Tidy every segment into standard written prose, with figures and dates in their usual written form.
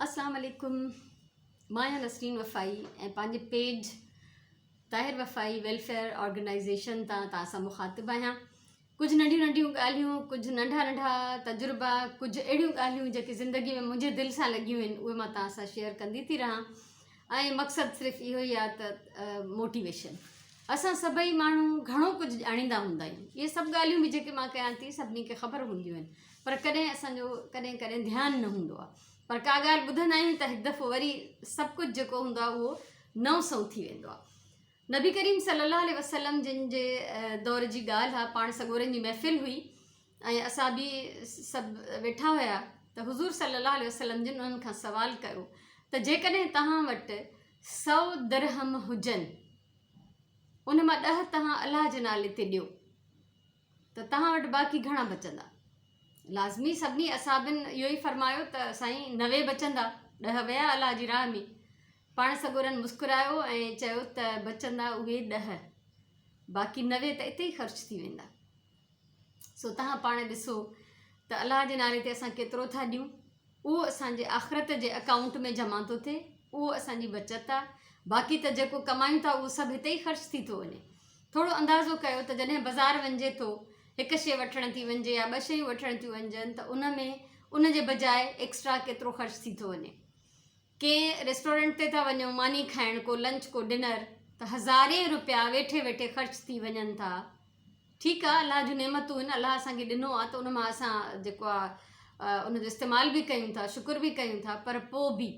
اسلام عليڪم مان آهيان نسرين وفائي ۽ پنهنجي پيج طاهر وفائي ويلفيئر آرگنائيزيشن تان توهان سان مخاطب آهيان ڪجهه ننڍيون ننڍيون ڳالهيون ڪجهه ننڍا ننڍا تجربا ڪجهه اهڙيون ڳالهيون جيڪي زندگي ۾ منهنجي دل سان لڳيون آهن اهي مان توهان سان شيئر ڪندي ٿي رهان ۽ مقصد صرف اهو ئي آهي ته موٽيويشن اسان سڀئي ماڻهو گهڻو ڪجهه ڄاڻيندا هوندا آهيون اهي سڀ ڳالهيون به جيڪي مان ڪيان ٿي سڀني کي خبر هونديون آهن پر ڪڏهن اسان جو ڪڏهن ڪڏهن ڌيان نه هوندو آهي پر ڪا ڳالهه ٻڌندا آهيون ته هڪ دفعو وري سڀ ڪجهه جيڪو هوندو آهي اهو نئون سنئون ٿي ويندو آهي نبي ڪريم صلي الله عليه وسلم جن جي دور جي ڳالهه آهي پاڻ سڳورن جي محفل هئي ۽ اسان به سڀ ويٺا هيا ته حضور صلي الله عليه وسلم جن انهن کان سوال ڪيو ته جيڪڏهن توهان وٽ سو درهم هجن ان مان ڏهه توهان الله جي نالي تي ڏيو ته توهان وٽ باقي گهڻا بچندا؟ لازمي سڀني اصحابن اهو ئي فرمايو ته سائين 90 بچندا، ڏهه ويا الله جي راهه ۾. پاڻ سڳورن مسڪرايو ۽ چيو ته بچندا اهي ڏهه، باقي 90 ته اتي ئي خرچ ٿي ويندا. سو توهان پاڻ ڏسو ته الله جي نالي تي اسان ڪيترو ٿا ڏيون. اهو اسان جي آخرت جي اڪائونٽ ۾ جمع ٿو ٿئي، اهو اسان جي بچت آ، باقي ته جيڪو ڪمايون ٿا اهو سڀ هتي ئي خرچ ٿي ٿو وڃي. ٿورو اندازو ڪيو ته جڏهن بزار وڃجي ٿو، هڪ شيء وٺڻ ٿي وڃجي يا ٻه شيون وٺڻ ٿيون وڃجن ته ان ۾ ان جي بجاء ايڪسٽرا ڪيترو خرچ ٿي ٿو وڃي. ڪنهن ريسٽورنٽ تي ٿا وڃون ماني کائڻ، ڪو لنچ ڪو ڊنر ته هزارين روپيا ويٺي ويٺي خرچ ٿي وڃن ٿا. ٺيڪ آ الله جون نعمتون آهن الله اسان کي ڏنو آ ته ان مان اسان جيڪو آ ان جو استعمال به ڪيون ٿا شڪر به ڪيون ٿا پر پوء به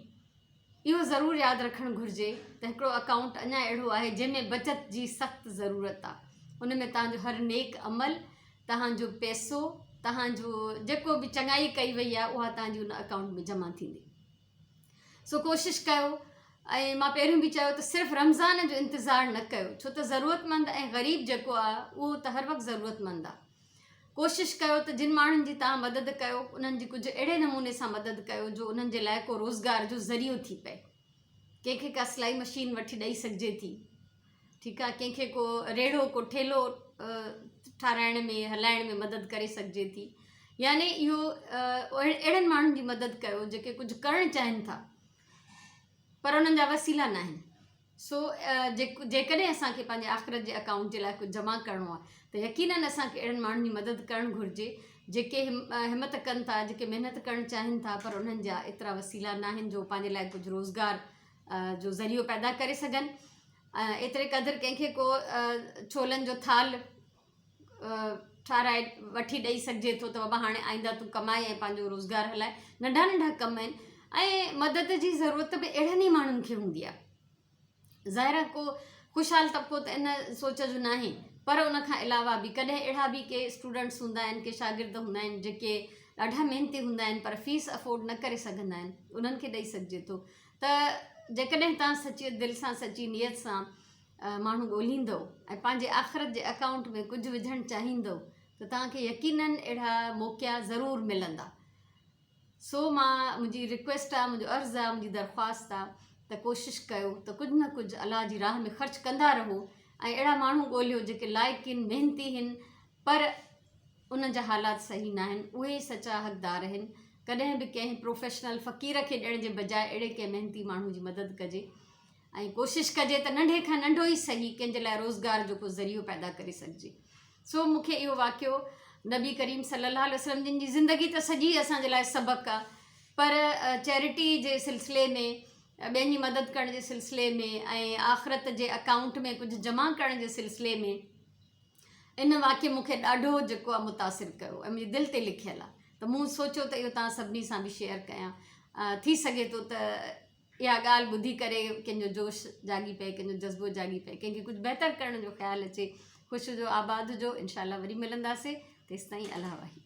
اهو ضرور ياد رکڻ گهرجي ته هڪڙو اڪائونٽ اڃا اهڙو آهي جنهن ۾ بچت جي سخت ضرورت آ ان ۾ توهان جو هر نيڪ عمل توهان جو پئسو توهان جو جيڪو به چڱائي ڪئي وئي آ اها توهان جي ان اڪائونٽ ۾ جمع ٿيندي. سو ڪوشش ڪيو ۽ مان پهريون به چيو ته صرف رمضان جو انتظار نه ڪيو ڇو ته ضرورتمند ۽ غريب جيڪو آهي اهو ته هر وقت ضرورتمند آهي ڪوشش ڪيو ته جن ماڻهن جي توهان مدد ڪيو انهن جي ڪجهه اهڙي نموني سان مدد ڪيو جو انهن جي لاء ڪو روزگار جو ذريعو ٿي پئي ڪنهن کي ڪا سلائي مشين وٺي ڏئي سگهجي ٿي ٺيڪ آ ڪنهن کي ڪو ريڙهو ڪو ٺيلهو ٺاراهڻ ۾ هلائڻ ۾ مدد ڪري سگهجي ٿي يعني اهو اهڙن ماڻهن جي مدد ڪيو جيڪي ڪجهه ڪرڻ چاهين ٿا پر انهن جا وسيلا نه آهن سو جيڪڏهن اسان کي پنهنجي آخرت جي اڪائونٽ جي لاء ڪجهه جمع ڪرڻو آهي ته يقينن اسان کي اهڙن ماڻهن جي مدد ڪرڻ گهرجي جيڪي همت ڪن ٿا جيڪي محنت ڪرڻ چاهين ٿا پر انهن جا ايترا وسيلا نه آهن جو پنهنجي لاء ڪجهه روزگار جو ذريعو پيدا ڪري سگهن ايتري قدر ڪنهن کي ڪو ڇولن جو ٿالهه ٺاراهي وٺي ڏئي سگهجي ٿو ته بابا هاڻي آئنده تون ڪمائي ۽ پنهنجو روزگار هلائي ننڍا ننڍا ڪم آهن ۽ مدد جي ضرورت به اهڙن ئي ماڻهن کي هوندي آهي ظاهر آهي ڪو خوشحال طبقو ته ان سوچ جو ناهي پر ان کان علاوه به ڪڏهن اهڙا به ڪي اسٽوڊنٽس هوندا آهن ڪي شاگرد هوندا آهن جيڪي ڏاڍا محنتي هوندا آهن پر فيس افورڊ نه ڪري سگهندا آهن انهن کي ڏئي سگهجي ٿو ته جيڪڏهن توهان سچي دل سان سچي نيت سان ماڻهو ڳولهيندؤ ۽ پنهنجي آخرت جي اڪائونٽ ۾ ڪجهه وجهڻ چاهيندؤ ته توهان کي يقينن اهڙا موقعا ضرور ملندا. سو مان منهنجي رڪويسٽ آ منهنجو عرض آ منهنجي درخواست آ ته ڪوشش ڪيو ته ڪجهه نه ڪجهه الله جي راهه ۾ خرچ ڪندا رهو ۽ اهڙا ماڻهو ڳولهيو جيڪي لائق هن محنتي هن پر انهن جا حالات صحيح ناهن، اهي ئي سچا حقدار آهن، ڪڏهن به ڪنهن پروفيشنل فقير کي ڏيڻ جي بجاء اهڙي ڪنهن محنتي ماڻهو جي مدد ڪجي ۽ ڪوشش ڪجي ته ننڍي کان ننڍو ئي صحيح ڪنهن جي لاء روزگار جو ڪو ذريعو پيدا ڪري سگهجي. سو مون کي اهو واقعو نبي ڪريم صلي الله عليه وسلم جن جي زندگي ته سڄي اسان جي لاء سبق آ پر چيرٽي جي سلسلي ۾ ٻين جي مدد ڪرڻ جي سلسلي ۾ ۽ آخرت جي اڪائونٽ ۾ ڪجهه جمع ڪرڻ جي سلسلي ۾ ان واقعي مون کي ڏاڍو جيڪو آهي متاثر ڪيو ۽ منهنجي دل تي لکيل آهي ته مون سوچيو ته اهو توهان سڀني سان به شيئر ڪيان ٿي سگهي ٿو ته اها ڳالهه ٻڌي ڪري ڪنهن جو جوش جاڳي پئي ڪنهن جو جذبو جاڳي پئي ڪنهن کي ڪجهه بهتر ڪرڻ جو خيال اچي خوش هجو آباد هجو انشاء الله وري ملنداسي تيستائين الله واهي.